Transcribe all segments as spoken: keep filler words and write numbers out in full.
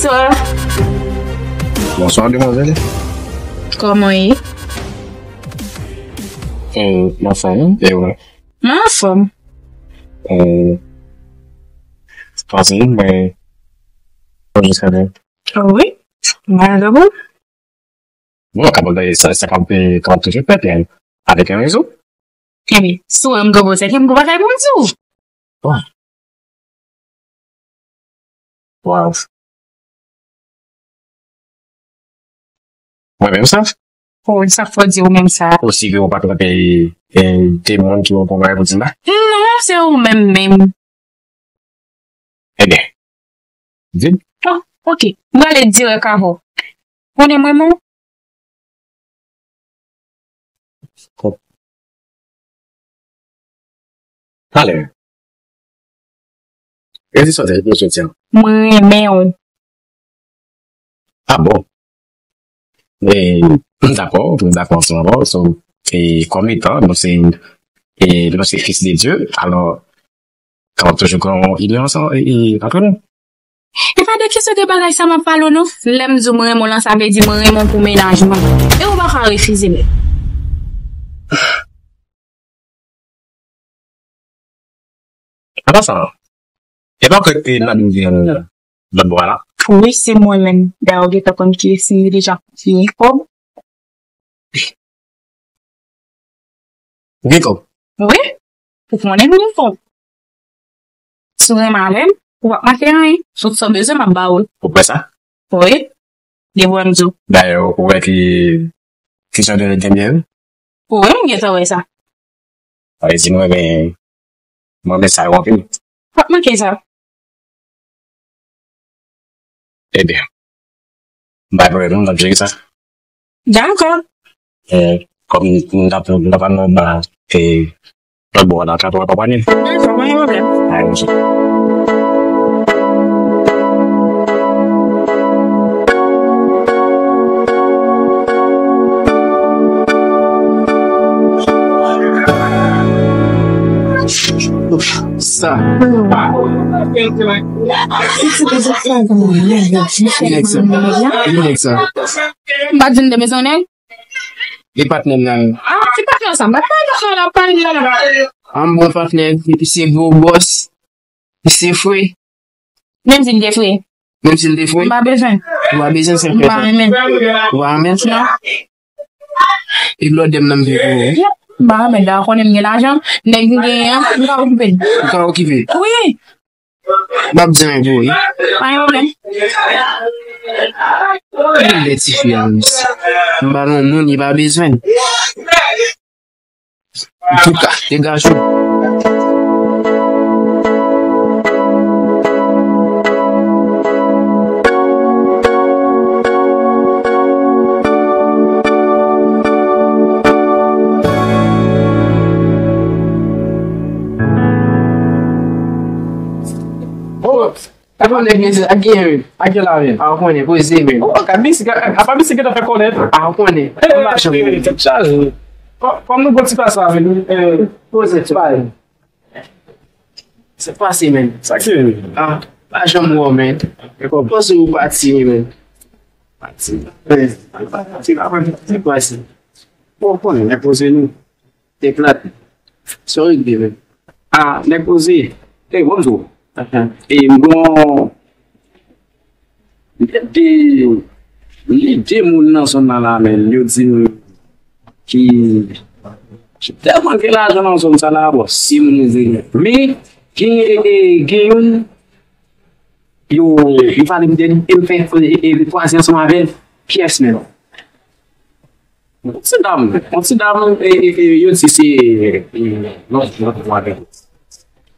Bonswa. Bonswa, demwazèl. Kòman w ye? Eh, m anfòm, wi. E ou? M anfòm. Eh, se pase, men, bon, jiskaske. Oh, wi. Mwen, bon. Bon, kapab, eh, sa, sa kapab, eh, kapab toujou fèt, eh, avèk yon rezon. Ebyen, si w wè m gwo bosè, ke m gwo bagay pou m di w. Bon. Waw. Mwen menm sa? Wi, sa k fè w di ou menm sa? Osi ke ou pa t wè, eh, de moun ki w konpare pou di m la? Non, se ou menm menm. Ebyen, di m. Oh, ok. M prale dirèk avè w. Konnen mwen menm? Talè. Redi sa w te di jodi a. Mwen renmen w. Ah bon? E, m dakò, m dakò ansanm avè w. So, e, kòm etan, nou se, e, nou se fis de Dye, alò, kapab toujou gen yon inyon ansanm, e, e, antre nou. E pa de kesyon de bagay sa m ap pale w non. Lè m di w mwen renmen w lan, sa vle di mwen renmen w pou mennaj mwen. E ou pa ka refize m. Apa sa? E pa kwè e Nadine vin lòt bò a la? Wi, se mwen menm. Dayè, w gentan konn ki siy li deja. Li gen kòb. Ou gen kòb? Wi. Ou konnen m gen kòb. Si w renmen avè m, ou p ap manke anyen. Tout sa w bezwen, m ap ba ou l. Ou kwè sa? Wi. Gen pou m di w. Dayè, ou wè ki, ki jan de nèg m ye, wi. Wi, m gentan wè sa. Sa vle di mwen, men, mwen, men sa yo anpil. P ap manke sa. Ebyen, m pa gen pwoblèm non, n ap jere sa. Dakò. Eh, kòm n ap, n ap al nan ba, eh, lòt bò a la, ka pran konprann. Dakò, pa gen pwoblèm. Ay, monchè. Sa. Ki nèg sa? Ki nèg sa? M pa t di m te bezwen nèg. Li patnè m nan. Ah, se patnè sa. M pa t pale sa la, pale la. An bon patnè, epi se gwo bòs. Li se fre. Menm si l te fre. Menm si l te fre. M pa bezwen. Ou pa bezwen, se fre. M pa renmen. Ou pa renmen? Non. E lòt dèm nan m te pou ou. Yep. M pa renmen, dayè konnen m gen lajan, nèg m genyen an, m ka okipe l. Ou ka okipe l? Wi. M ap di anyen pou ou, wi. Pa gen pwoblèm. Kilè tifi a, mesye? M ba l yon moun, li pa bezwen l. Antouka, degaje w. Oh, e pa nèg mesye, ak gen, ak gen la menm. A, ou konnen, poze menm. Oh, gad misye, gad, apa misye gentan fè kòlèt? A, ou konnen. Hey, tèt chaje. Kò-, kòm nou gon ti pase avè nou, eh, poze ti pale. Sa k pase, menn? Sa k se, menn? Ah, pa janm wè w, menn. Panse ou pati, menn. Pati. Pati, pati, pati. Bon, konnen, nèg poze nou. Te plat. Sa w regle, menn? Ah, nèg poze. Ey, bon, m di w. E m gon Li di, li di moun nan zòn nan la, men yo di m ki tèlman gen lajan nan zòn sa la, bon, si moun yo di, men gen, e, e, gen youn, yo, yo pale m de li, e m fè, e, e, e, kwaze ansanm avè l, pyès menm. Yon ti dam, yon ti dam, e, e, e, yo di se, e, lòt, lòt bò avè l.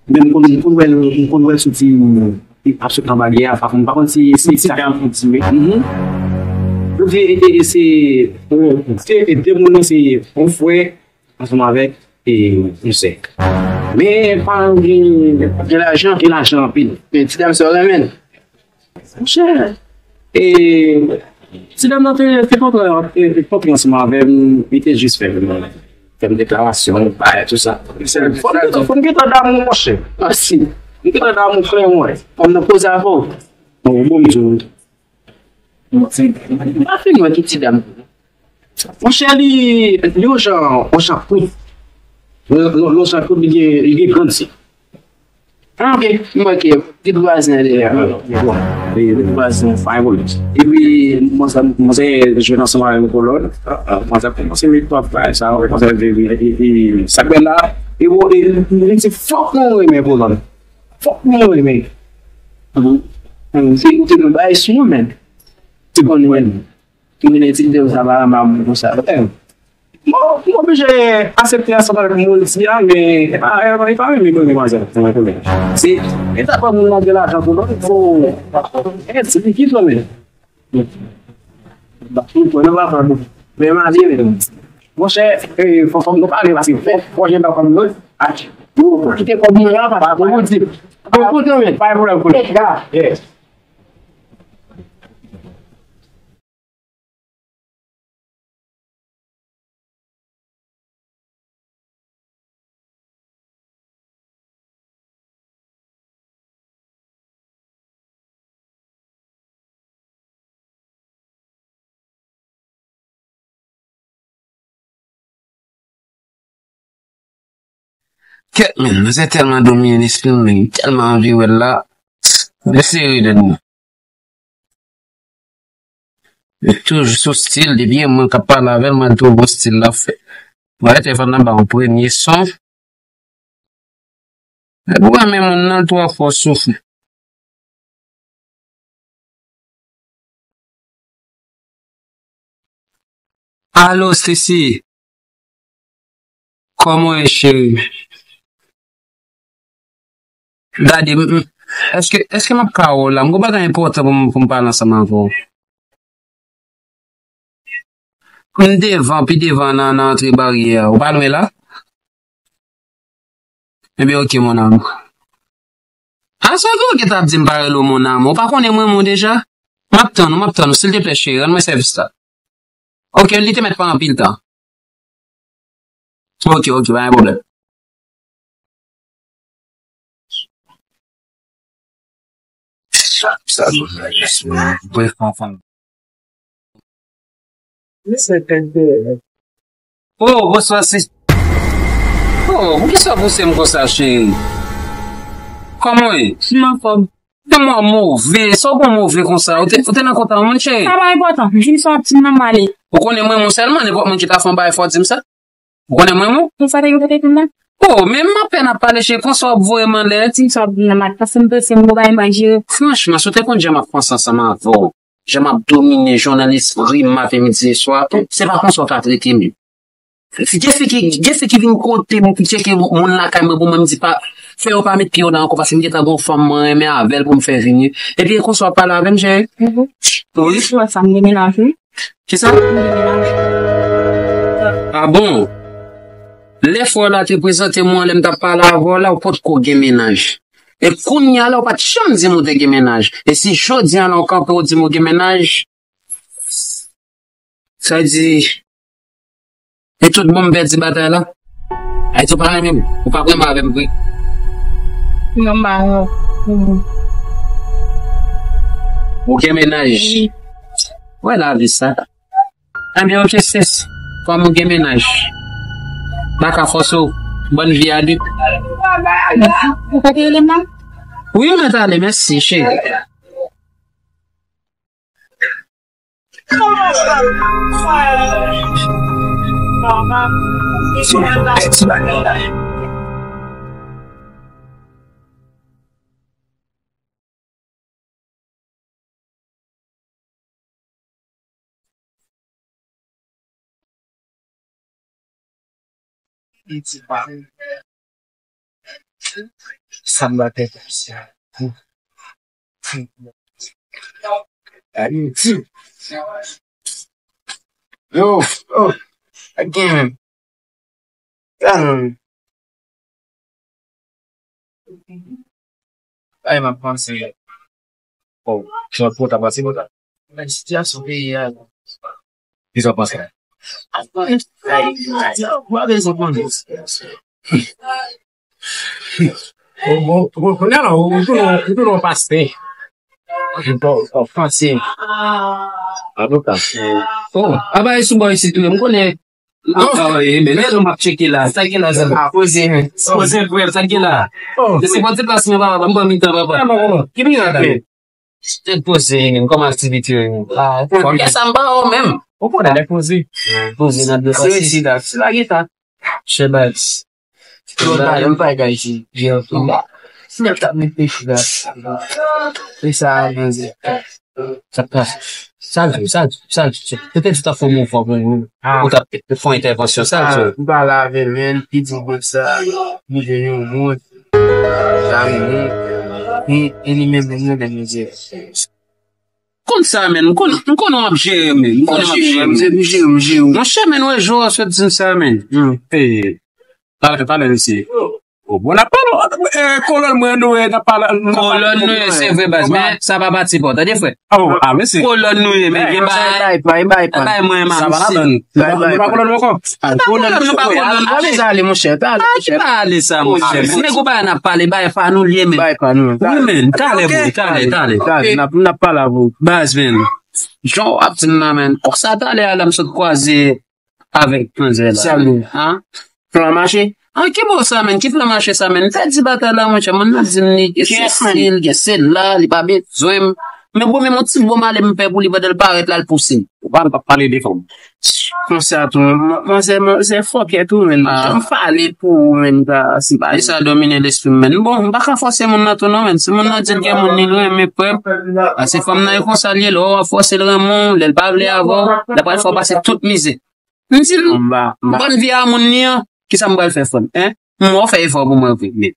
Men m konn, m konn wè l, m konn wè l soti, e, ap sot nan baryè a, pa konn, pa konn si, si, si sa ka fè ti wi. Mhm. Yo di, e, e, e, se, e, se, e, de moun nan se yon frè ansanm avèk, e, yon sè. Men pa gen, gen lajan, gen lajan anpil. Men ti dam sa w renmen l. Monchè, e, ti dam nan te, te kontre, te, te kontre ansanm avè m, li te jis fè m, fè m deklarasyon, bagay, tout sa. Fò m gentan, fò m gentan damou, monchè. Ah, si. M gentan damou, frè mwen. Fò m nan poze avè w. Bon, bon, m di w, M pa fin wè ki ti dam. Monchè, li, li yon jan, yon jan kout. Yon, yon, yon jan kout, li gen, li gen grann zye. Ah, ok, m wè ke gen vwazen dèyè. Bon, gen vwazen, pa gen pwoblèm. Epi, mwen, mwen jwenn ansanm avèk yon kolòn. Mwen kòmanse met twòp bagay sa, mwen vin, e, e, sa k bèl la, e, e, li di, fòk mwen renmen kolòn. Fòk mwen renmen. Se te mwen bay sou mwen menm. Te konn mwen. Ki vin etidye sa pa renmen moun konsa. Bon, m oblije aksepte ansanm avèk moun di a, men e pa, e pa, e pa menm li konn manzè. Se, e ta pa moun nan gen lajan pou lòt, fò, e, se li ki fò, men. Ba, pou, pou, nou pa fè, men, men, men, monchè, e, fò, fò nou pale, paske fò, fò jen pa kòm nou, a, pou, pou kite kòm nou la, pa, pou, pou di, pou, pou di, men, pa pwoblèm, pou, yes. Kèt, men, manzè tèlman domine lespri m, men, tèlman anvi wè l la. Men serye, Dani. Li toujou sou stil, depi e mwen k ap pale avè l, mwen toujou stil l ap fè. Mwen rete fè nan ba yon premye son. Epi w renmen moun nan, l twò fò soufri. Alo, Stacy. Kòman w ye, cheri? Gade, m, m, èske, èske m ap ka wè w la? M gen yon bagay enpòtan pou m, pou m pale ansanm avè w. M devan, pi devan nan, nan antre baryè a. Ou pa lwen la? Ebyen, ok, mon amour. A sa w gen ta ap di m pa rele w mon amour. Ou pa konnen mwen, mwen deja? M ap tann ou, m ap tann ou. Silteplè, cheri, rann mwen sèvis la. Ok, li te mèt pa anpil tan. Ok, ok, pa gen pwoblèm. Sa, sa, bref, anfan. Oh, bonswa, sis. Oh, poukisa w pouse m konsa, cheri? Kòman w ye? M anfòm. Tèlman move, sa w gon move konsa? Ou te, ou te nan kontan moun, cheri? Sa pa enpòtan. Di m sa w ap di m nan, m ale. Ou konnen mwen, mwen sèlman, nenpòt moun ki ta fè yon bagay, fò w di m sa. Ou konnen mwen, mwen? Konsa te gen kote pou m nan? Oh, men m apèn ap pale, cheri, konsa w ap voye m anlè? Di m sa w ap di m nan, m al pase m prese, m gon bagay m pral jere. Franchman, si w te konn jan m ap panse ansanm avè w, jan m ap domine, jan w nan lespri m maten, midi e swa, se pa konsa w ta trete m. Gen fi ki, gen fi ki vin kote m, ki tcheke moun lakay mwen pou mwen, m di pa, fè yo pa met pye yo la ankò, paske m gentan gon fanm mwen renmen avè l pou m fè vini. Epi e konsa w ap pale avè m, cheri? Mhm. Wi. Ou wè sa, m gen mennaj, wi. Kisa? M gen mennaj. A bon? Lè frè w la te prezante m ou an, lè m t ap pale avè w la, ou potko gen mennaj. E kounye a la, ou pa t janm di m ou te gen mennaj. E si jodi a la, ou kanpe, ou di m ou gen mennaj, sa vle di, e tout bon m pèdi batay la? Ayiti, ou pa renmen m. Ou pa renmen avè m vre. Non, m pa renmen. Ou gen mennaj. Wi. Wè lavi sa. Ebyen, ok, sis. Kòm ou gen mennaj, m pa ka fòse w. Bòn vi a de. Ou pa te rele m nan? Wi, mwen t ale. Mèsi, cheri. Sa m ap fè konsa. Yo, oh, again. Sa non. Ay, m ap panse. Oh, jan pòt ap pase, pòt ap. Men sitiyasyon peyi a. Kisa w panse? Ay, ay, w ap bezwen konnen. Bon, bon, bon, kounye a la, ou, ou tounen, ou tounen yon pastè. Ofansif. An tou ka. Oh, aba e sou bò isit tou, m konnen. Ah, e, men lè nou m ap tcheke la, sa gen la, zèl. Ah, poze, men. Poze, frè, sa gen la. Oh. Se bon ti plas mwen, papa, m pran mitan, papa. Ki mitan la? Tèt poze, men, kòman aktivite yo? Ah, kè sa m pa wè menm. Ou konnen lè poze. Poze nan de pase. Se la gita. Chebaz. Yo, ta, yo, pa gay si. Yo, tou. Nèg ta met peche la. E sa, manzè. Sa k pase? Sa l fè, sa l, sa l, se te di ta fè yon mouvman pou ou. Ah. Ou ta fè yon entèvansyon, sa l fè. Ah, m pa lave men, li di konsa, li jwenn yon moun, zami moun, e, e li menm, li menm, li menm. Konn sa, men, m konn, m konn w ap jere, men, m konn w ap jere, men. Se pou jere, m jere. Monchè, men, wè, jwe w ap sot di m sa, men. Hmm. E, Talè, talè, mesye. O, bon, n ap pale, eh, kolòn mwen, nou, eh, n ap pale, n ap pale. Kolòn nou ye, se vre, baz, men sa pa pati pa w, tande, frè. Oh, ah, mesye. Kolòn nou ye, men gen bagay, bay pa, bay pa. Bay mwen, sa pa ladan. Nou pa, nou pa kolòn ankò. Ah, kolòn nou pa kolòn. Ah, ale, monchè, ale, monchè. Ah, ki pa ale sa, monchè. Men nèg ou pa n ap pale, bay pa nou l ye, men. Bay pa nou. Wi, men, talè, bro, talè, talè. Talè, n ap, n ap pale avè w. Baz, men. Jan w ap di m nan, men. Konsa, talè a la, m sot kwaze avèk manzè la. Salut. Hein? Plan mache? An, ki bò sa, men? Ki plan mache sa, men? M te di batay la, monchè, moun nan di m li gen sesi, li gen sela, li pa bezwen m. Men bon, men yon ti bon male m fè pou li pandan l parèt la, l pouse m. Ou pa, pa pale de fanm. Konsa tou, m, manzè, manzè fòkè tou, men. Ah. M pale pou ou, men, pa, se pa. E sa domine lespri m, men. Bon, m pa ka fòse moun nan tou, non, men. Si moun nan di l gen moun li renmen, frè m. Paske fanm nan e konsa l ye, lè w ap fòse l renmen w, lè l pa vle avè w, l ap pral fè w pase tout mizè. M di l, m ba, m ba. Bann vi a moun li an, kisa m pral fè, frè m, en? M wè w fè efò pou mwen vre, men.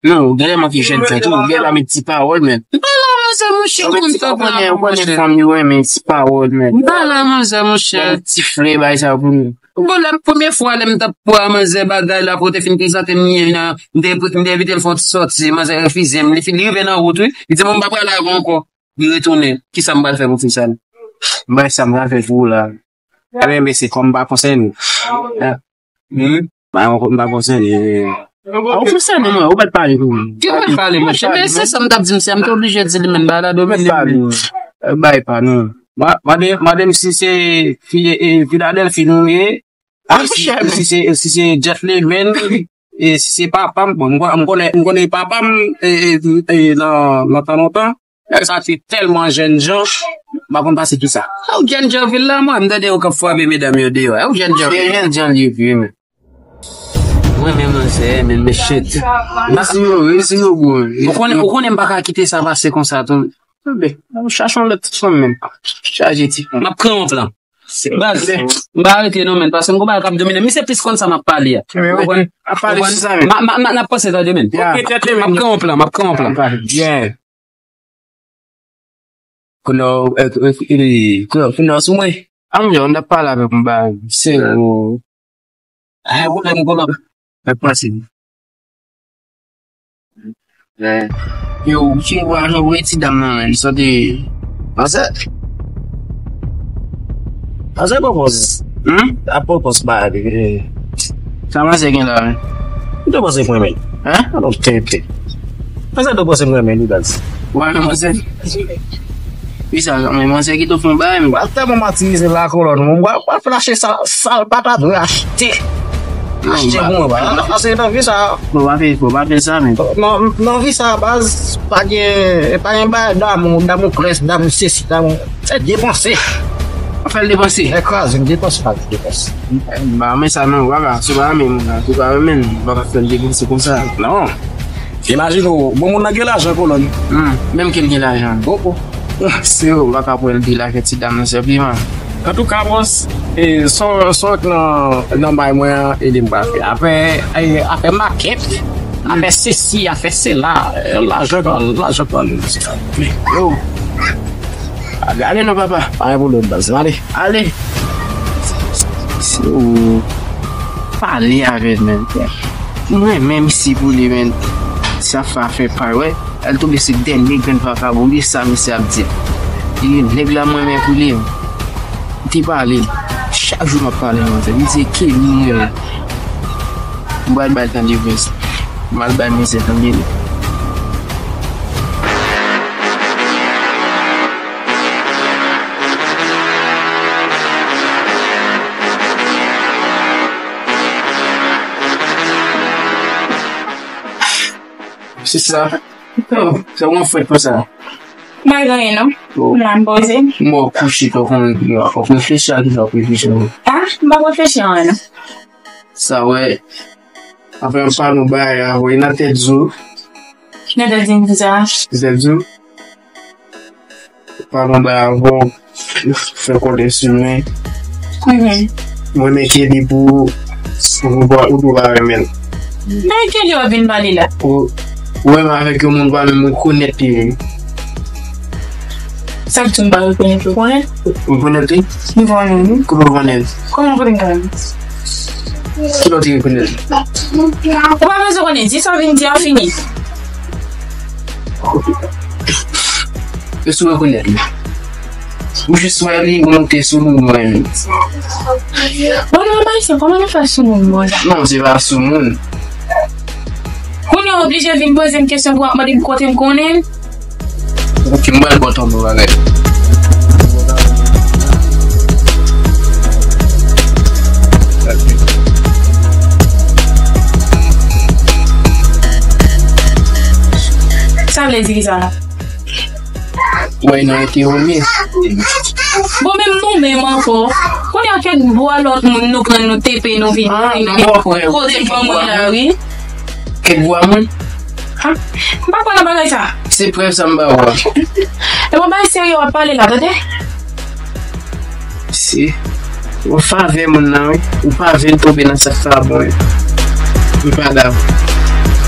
Non, ou genlè manke jèn frè tou, ou genlè pa met ti pawòl, men. M pa la manzè, monchè, ou konn sa, ou konnen, ou konnen fanm yo renmen ti pawòl, men. M pa la manzè, monchè. Ti flè, bay sa pou nou. Bon, lè m, premye fwa, lè m t ap pran manzè bagay la, pou te fin prezante m li nan, m te, m te envite l fè yon ti sòti, manzè refize m, li fin, li rive nan wout, wi. Li di, "Bon, m pa pral avè w ankò." Li retounen. Kisa m pral fè pou fi sa? M bay sa m pral fè pou ou la. Ebyen, mesye, kòm m pa konsène. Hmm? Ba, m pa konsène. A, ou konsène mwen, ou mèt pale pou mwen. Ki mèt pale, monchè? Men se sa m t ap di, m se, m te oblije di li, men ba la domine. Bay pa nou. Ma-, mande, mande m si se fi, e, Filadèlfi nou ye. Ah, si, si se, si se gentleman, e si se papa m, bon, m konnen, m konnen, m konnen papa m, e, e, e, nan, nan tan lontan. Nèg sa te tèlman jènjan, m pa konn pase tout sa. Ou jènjan vil la, mwen, m tande yo k ap frape medam yo deyò. Ou jènjan vil. Se jènjan li ye vre, men. Mwen menm, mwen se, men, men shit. Resi yo, resi yo, bro. Ou konnen, ou konnen m pa ka kite sa pase konsa, tou. Enben, nou chache yon lòt ti fanm, men. Chaje ti fanm. M ap pran yon plan. Baz, m pa rete non, men, paske m gon bagay k ap domine m. Misye plis konn sa m ap pale a. Ou konprann? Ap pale sou sa, men. M a, m a, m a, n ap panse tande, men. M ap pran yon plan, m ap pran yon plan. Yeah. Kounye a, e, e, e, kounye a, kounye a sou mwen. A, m ap pale avèk yon bagay serye. Ay, ou menm, kòman? Mwen panse. Yo, ou fin vwa jan ou reti dam nan, men. Sa te. Manzè. Manzè pwopòz. Hmm? A pwopòz ba li. Sa manzè gen la, men? Ou te panse mwen renmen l? Hein? Alò, tenten. Manzè te panse mwen renmen li, baz. Ou renmen manzè? Wi, sa, men manzè ki te fè yon bagay, men. Atè mwen matirize la kolòn. Mwen, mwen, mwen flache sa, sa l pa ta dwe achte. Achte pou mwen, ba. Paske nan vi sa. Fò pa fè, fò pa fè sa, men. Nan, nan vi sa, baz, pa gen, pa gen bagay damou, damou prens, damou sesi, damou. Se depanse. Fè l depanse. Ekraze, m depanse, pa depanse. Ba, men sa non, papa, si w pa renmen moun nan, si w pa renmen l, ou pa ka fè l depanse konsa. Non. Imajine w, bon moun nan gen lajan kolòn. Hmm, menm ke l gen lajan. Oh, oh. Se ou pa ka pran l di l ak ti dam nan senpleman. Antouka, bòs, e, sa, sa w nan, nan bay mwen an, e li m pral fè. Afè, e, afè makèt, afè sesi, afè sela, e, lajan, lajan, lajan. Yo. A, gade non, papa. Pa gen pwoblèm, baz. Ale. Ale. Se ou pale avè l, men. Mwen menm isi pou li, men. Sa fè afè pa l, wè. Al tonbe se dènye grenn vakabon, li sa misye ap di. Li gen nèg la mwen menm pou li. M te pale. Chak jou m ap pale, manzè. Li se Kenny mwen. M pral bay tande vre. M pral bay misye tande. Sa. Oh, sa w ap fè konsa? M pa gen anyen, non. Oh. M la, m poze. M wè w kouche, w konn, w ap reflechi a kisa w ap reflechi a. Ah, m pa reflechi a anyen, non. Sa wè. Anfen, m pale yon bagay avè w, nan tèt di w. Nan tèt di m kisa? Nan tèt di w. Pale yon bagay avè w, fè kòlè sou mwen. Mhm. Mwen renmen Kelly pou ou, ou, ou, ou pa renmen l. Men Kelly w ap vin pale la. Ou, ou renmen avèk yon moun ou pa menm rekonèt li menm. Sa k di w m pa rekonèt li, ou konnen? Ou rekonèt li? M konnen li. Kote w konnen l? Kòman w konnen m konnen l? Kilè w te rekonèt li? Ou pa bezwen konnen, di sa w vin di a fini. Èske w rekonèt li? Ou jis wè li, ou monte sou moun mwen menm. Bon, nou pa Ayisyen, kòman nou fè sou moun konsa? Non, se pa sou moun. Kounye a w oblije vin poze m kesyon pou w ap mande m kote m konnen l? Ok, m pral ba w tonton bagay. Sa vle di kisa? Wè, nou rete yo menm. Bon, menm nou menm ankò. Kounye a kèk bwa lòt moun nou pran nou tepe nou vin. Ah, vin, non, vin. Kote ban mwen la, wi. Kèk bwa moun? Ha? M pa kwè nan bagay sa. Se prèv sa m ba ou a. E bon, bagay serye w ap pale la, tande? Se yon favè moun nan, wi. Ou pa vle l tonbe nan sa k pa bon, wi. M pa dakò.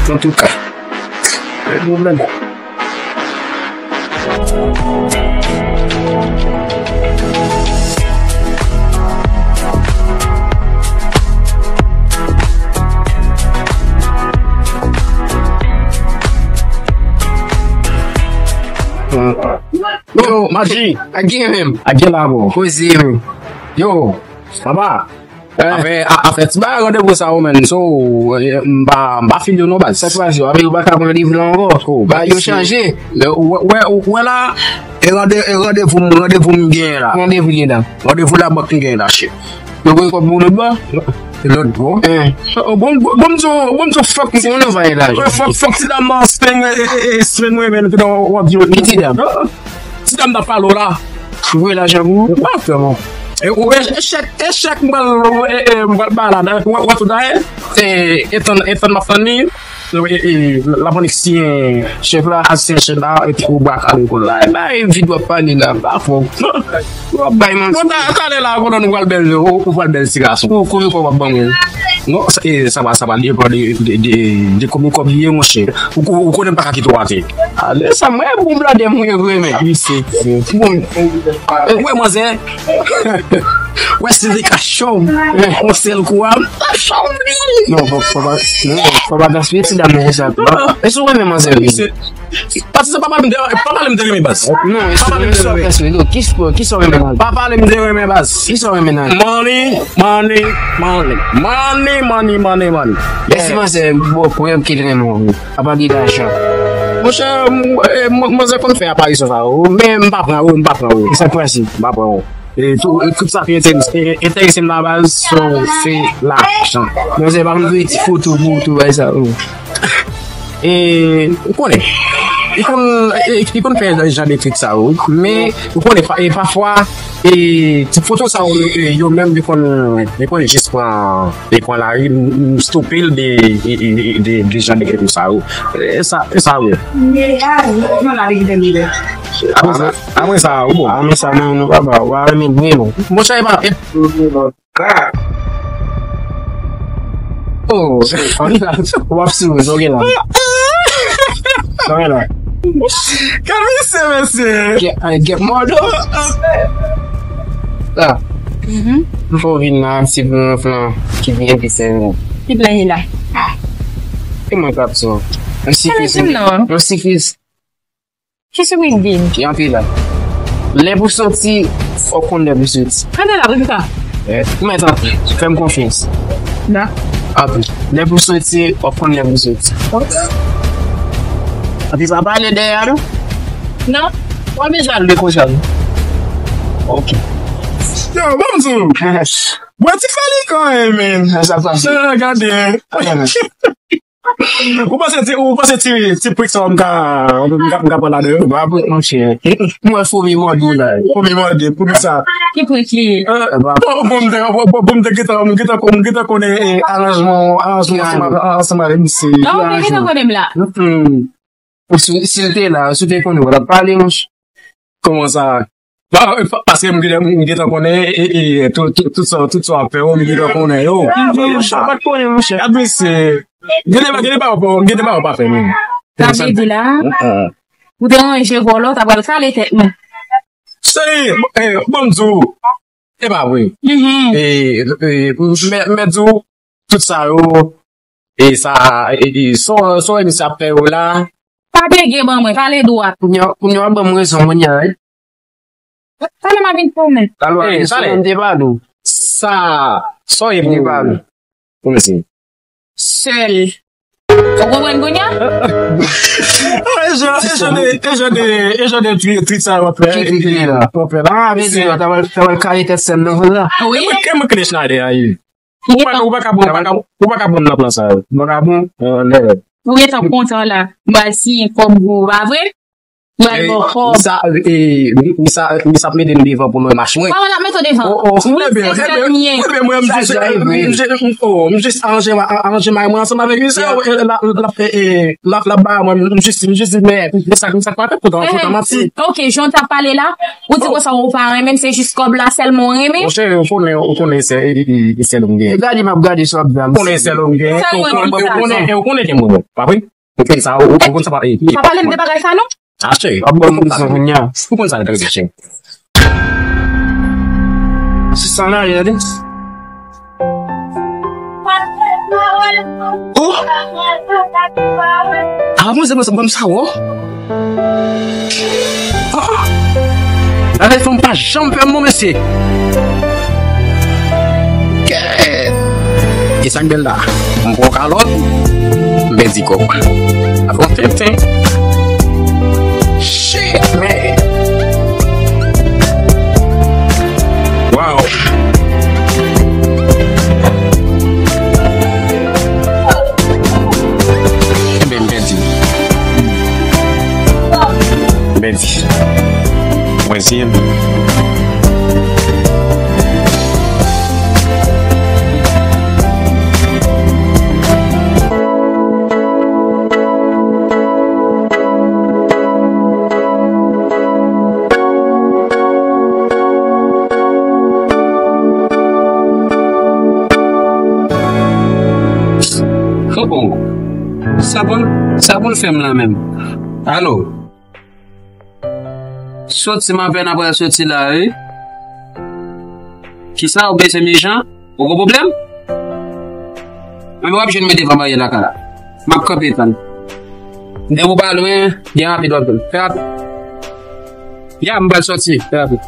Antouka, pa gen pwoblèm. Yo, Maji. Ak gen menm. Ak gen la, bro. Koze menm. Yo, papa. Eh. Afè, a-, afè ti bagay randevou sa yo, menn. So, eh, m pa, m pa fil yo non, baz. Sa k pase? Yo pa ka pran randevou la ankò. Oh, ba yo chanje. Wè, wè, wè la, e rande-, e randevou m, randevou m genyen la. Randevou genyen la. Randevou labank m genyen la, shit. Yo voye kòb pou lòt bò? Lòt bò? Eh. Oh, bon, bon, bon, m di w, bon, m di w, fòk, m konnen w va gen lajan. Fòk, fòk ti dam nan spend, eh, eh, eh, spend mwen, menn, ki w ap di yo. Ki ti dam? Ti dam nan pale w la. Ou voye lajan pou ou? Ou pa fè, man. E, ou, e, e chèk, e chèk m pral, e, e, m pral ba la, w ap, w ap tout dayè. E, etan, etan m ap tann li, e, e, l ap annik siyen chèk la, al siyen chèk la, epi ou ba kale kò la. E ba, e vide w ap pale la, m pa fè w. W ap bay manti. Bon, ta-, talè la, pandan nou pral bèl, ou, ou pral bèl ti gason. Ou, konbyen kòb w ap ban mwen? Non, sa, e, sa va, sa va depann de, de, de, de konbyen kòb li ye, monchè. Ou, ou, ou konnen m pa ka kite w atè. Ale, sa, mwen, bon bladè mwen, vre, men. Li se, bon. Ou wè, manzè? Ou wè, si li ka chòm, yon sèl kou a, m ta chòm li. Non, fò, fò pa, non, fò pa gaspiye ti dam nan konsa. E si w renmen manzè, wi. Pati sa, pa pale m de, pa pale m de renmen baz. Non, pa pale m de renmen. Kisa, kisa w renmen nan? Pa pale m de renmen baz. Kisa w renmen nan? Money, money, money. Money, money, money, money. Èske manzè, bon, pou renmen ki renmen w? Apa de lajan. Monchè, m, e, m, manzè konn fè aparisyon sa yo, men m pa pran yo, m pa pran yo. E sa k pase? M pa pran yo. E tou, e tout sa ki enterese, e, enterese m nan baz, so, se lajan. Manzè pa konn voye ti foto pou ou tou, bay sa yo. E, ou konnen, li konn, e, li konn fè jan de trik sa yo, wi. Men, ou konnen, pa, e pafwa, e, ti foto sa yo, e, yo menm, li konn, li konn jis pran, li pran lari, m, m stope l de, de, de, de, de jan de trik sa yo. E sa, e sa, wi. Apre sa, apre sa, ou bon. Apre sa, non, non, papa, ou pa renmen vre, non. Monchè, e pa, e, Oh, w ap sou, sa w gen la? Sa w gen la? Gad misye, mesye. Get, uh, get more though. La. Mhm. M fè w vin la, se pou yon plan ki byen pi serye. Ki plan ki la? E mwen k ap di w. Yon sikris. Yon sikris. Ki sou Big Big? Li antre la. Lè pou soti, fò w konn lè pou soti. Antre la, pou sa. Eh, ou mèt antre. Fè m konfyans. Da. Antre. Lè pou soti, fò w konn lè pou soti. Ok. Antre, pa pale dèyè a, non? Non. W ap bezwen al de konsa, non? Ok. Yo, ban m di w. Bwè ti falikan, eh, men. Sa pase. Gade. Ou panse ti, ou panse ti, ti prik sa m ka, m ka, m ka pran ladan yo? Ba bon, monchè. Mwen foumi mòde w la. Foumi mòde, pou ki sa? Ki prik li ye? Bon, bon, m te, bon, bon, m te gentan, m gentan, m gentan konnen, eh, aranjman, aranjman ansanm avè, ansanm avè misye. Non, ou te gentan konnen m la. Si, si l te la, si w te konnen, w t ap pale, monchè. Kòman sa? Pa, pa, paske m gentan, m gentan konnen, e, e, e, tout, tout, tout sa, tout sa w ap fè yo, m gentan konnen yo. Monchè, m pa t konnen, monchè. Gad mesye. Gen de, gen de bagay, gen de bagay w pa fè menm. Sa vle di la, ou te ranje vòlò, ta pral kale tèt mwen. Se, eh, bon, m di w, e pa vre. E, e, mè, mè di w, tout sa yo, e sa, e, e, son, son misye ap fè yo la. Pa bege ban mwen, pale dwat. Kounye a, kounye a ban m rezon, kounye a, wi. Talè m a vin pou mwen. Talè m a vin pou mwen, m te pale w. Sa, sa w ye pou mwen? Pou mwen se. Sèl. Ou konprann kounye a? E jan, e jan de, e jan de, e jan de twi-, tweet sa w ap fè. Ki tweet li la? W ap fè la. Ah, men se yo, ta pral, ta pral kale tèt sèm nan konsa. Wi. E mwen, e mwen kle Schneider a ye. Ou pa, ou pa ka pran, ou pa ka, ou pa ka pran nan plan sa yo. Ou pa ka pran? Ou gentan kontan la. M pral siyen kòb gwo, pa vre? M pral ba w kòb. Misa, e, misa, misa ap mete m devan pou mwen mache mwen. Kòman l ap mete w devan? Oh, oh, ou se zanmi. Ebyen, mwen, m jis, m jis, oh, m jis aranje, aranje may mwen ansanm avèk misa, l ap, l ap, e, l ap, l ap ba mwen, m jis, m jis di, men, men sa, sa k pa fèt, kontan, kontan manti. Ok, jan w t ap pale la, ou di konsa ou pa renmen m, se jis kòb la sèlman ou renmen? Monchè, ou konnen, ou konnen se, e, e, e, e sèl ou m gen. E gade m ap gade sa w ap di a, m konnen sèl ou m gen, ou konnen, ou konnen, ou konnen ke m renmen w, pa vre? Ou konn sa, ou, ou konn sa pa, e, e. Pa pale m de bagay sa non. Achte. Ap ban m sa kounye a. Ou konn sa trè byen, chè. Se sa la, gade. Oh! Ah, bon, se bon, se bon, sa, oh. Ah! Avèk fanm pa janm fè m bon, mesye. Kèt! E sa k bèl la? M pran kalòt, m pèdi kòb. Ap yon tenten. Shit, man! Wow! Enben, m pèdi. M pèdi. Mwen siyen. Oh, oh. Sa pou l, sa pou l fè m la menm? Alo? Soti m apèn apre soti la, wi. Kisa ou bezwen, Mijan? Ou gen pwoblèm? Mwen w ap jwenn mwen devan baryè lakay la. M ap kanpe tann. Depi w pa lwen, byen rapid w ap jwenn. Fè rapid. Ya, m pral soti. Fè rapid.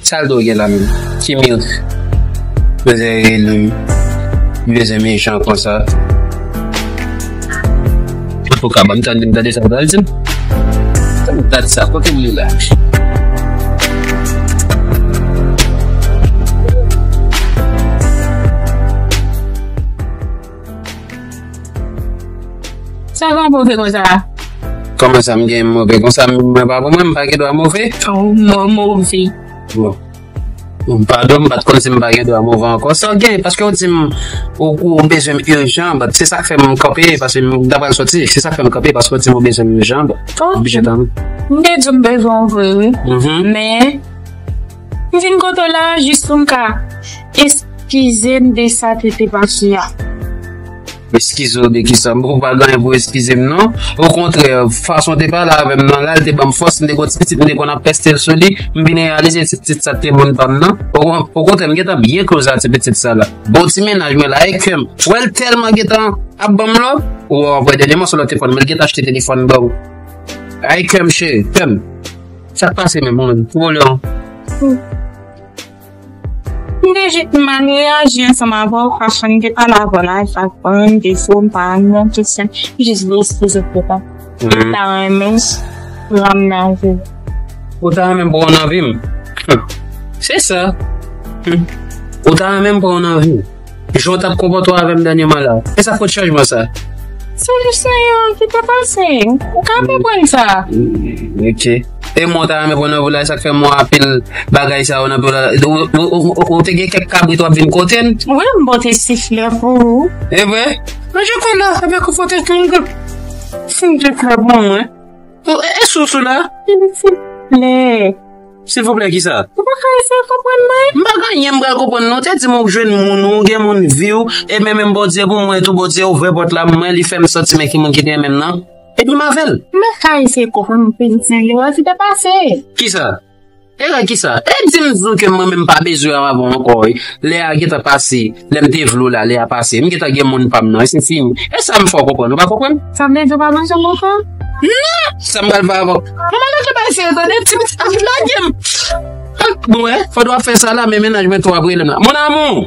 Sa l dwe gen la menm? Ti Milk. Bezwen rele m. Li bezwen Mijan konsa. Antouka, ban m tande, m tande sa l pral di m. Sa m tande sa, kote m li la? Sa va move konsa? Kòman sa m gen move konsa? Mwen pa pou mwen, m pa gen dwa move? Oh, mo-, move. Bon. Bon, padon, m pa t konn si m pa gen dwa move ankò. Sa w gen? Paske w di m, ou, ou bezwen m ijan, but se sa k fè m kanpe, paske m ta pral soti. Se sa k fè m kanpe, paske w di m ou bezwen m ijan, but m oblije tann. M te di w m bezwen w vre, wi. Men, m vin kote w la, jis pou m ka eskize m de sa ki te pase a. Eskize w de kisa? Ou pa gen anyen pou eskize m, non. Okontrè, fason w te pale avè m nan la, l te ban m fòs, m te gon ti pitit, m te konn ap pèste l sou li, m vin reyalize ti pitit sa te moun pa m nan. Okontrè, m gentan byen close a ti pitit sa la. Bon ti mennaj mwen la, e kè m. Wè l tèlman gentan ap ban m love. Ou wè, dènyèman sou lòt telefòn mwen, l gentan achte telefòn ban m. Ay kè m cheri, kè m. Sa k pase menm, mwen, pou volè an? M te jis mal reyaji ansanm avè w, paske m te pale avè w la, e sa k pran m defo, m pa renmen tout sa. M jis vle eskize w pou sa. M ta renmen w ranm nan vi m. Ou ta renmen m pran w nan vi m? Se sa. Ou ta renmen m pran w nan vi m? Jan w t ap konpòte w avè m dènyèman la. E sa fout chanjman sa? Se jis yon ki te pase. Ou ka konprann sa. Ok. E mwen, w ta renmen pran nan vou la, e sa k fè mwen apil bagay sa yo nan vou la. Ou, ou, ou, ou, ou te gen kèk kabrit w ap vin kote n? Wi, m pote siflè pou ou. E vre? Mwen jete la, avèk ou fote tonton. Fin jete la pou mwen. E, e sousou la? Silvouplè. Silvouplè, kisa? Ou pa ka eseye konprann mwen? M pa gen anyen m pral konprann, non. Ou te di m ou jwenn moun, ou gen moun vi w, e men menm Bondye pou mwen tou, Bondye ouvè pòt la, mwen, li fè m santi men ki moun ki te renmen m nan. Epi m avè l. M pa ka eseye konprann mwen, piti, yo, ki te pase? Kisa? E la kisa? E di m di w ke mwen menm pa bezwen avè w ankò, wi. Lè a gentan pase, lè m te vle w la, lè a pase. M gentan gen moun pa m nan, e se fini. E sa m fè w konprann, ou pa konprann? Sa vle di ou pa bezwen m ankò? Non! Sa m pral fè avè w? Manman, lage bay serye, tande, ti pitit ap lage m. Bon, wè, fò w ap fè sa la, men mennaj mwen tou ap rele m la. Mon amour!